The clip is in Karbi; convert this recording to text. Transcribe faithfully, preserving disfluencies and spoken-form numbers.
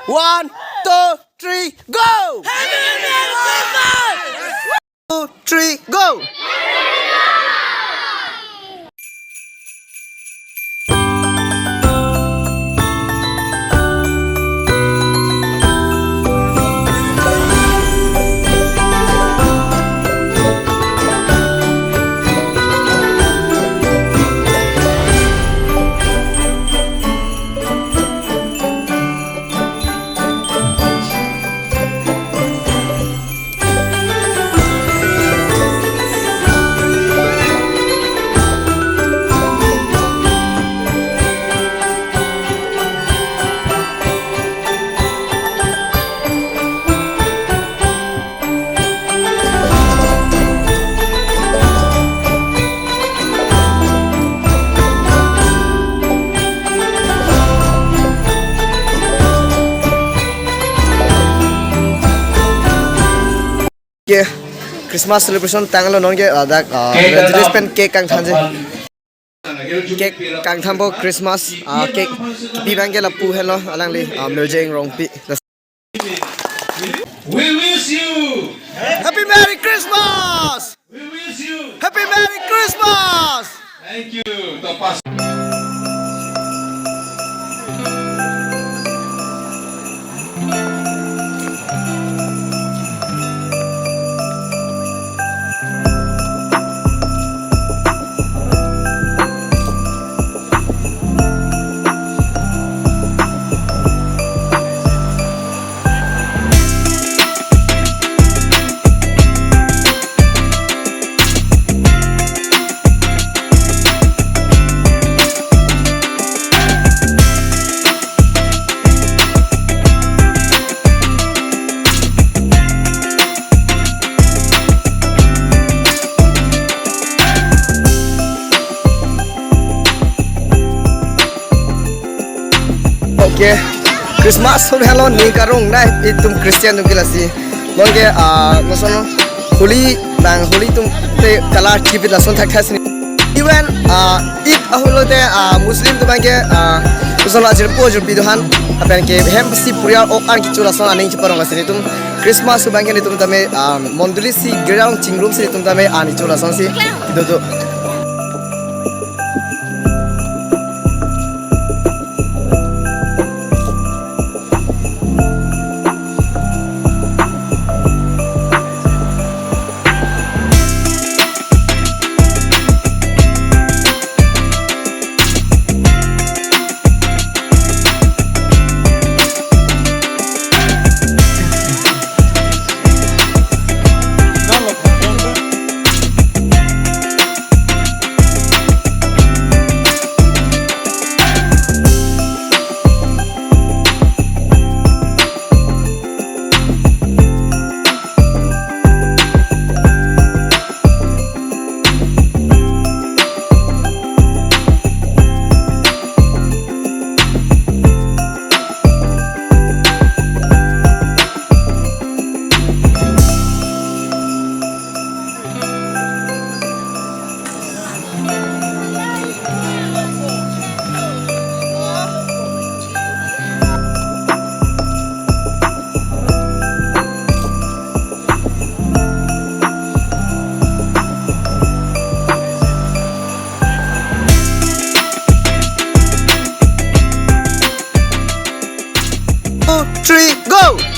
One, two, three, go! Two, three, go! Ke Christmas celebration tanglo, non ke ladak, ah, Cake evangelist pen cake kangthanji. Cake kangthanpo Christmas, ah, cake kipi abang ke lapu henlo, alangli, ah, Mirjeng Rongpi. We wish you Happy Merry Christmas! We wish you Happy Merry Christmas! Thank you. Topas. Okay, Christmas hur helo ni karong na itum Christian atum ke lasi. Non ke, ah, lason Holi nang Holi atum te color chipit lason thakthak si. Even, ah, Eid ahut lote, ah, Muslim atum abang ke, ah, lason ajirpo ajirpi do han, lapen ke hem si purial ok an kecho lason aning cheparong lasi netum Christmas abang ke netum tame, ah, mondoli si girja along chingrum si netum tame an kecho lason si do do. Two, three, go!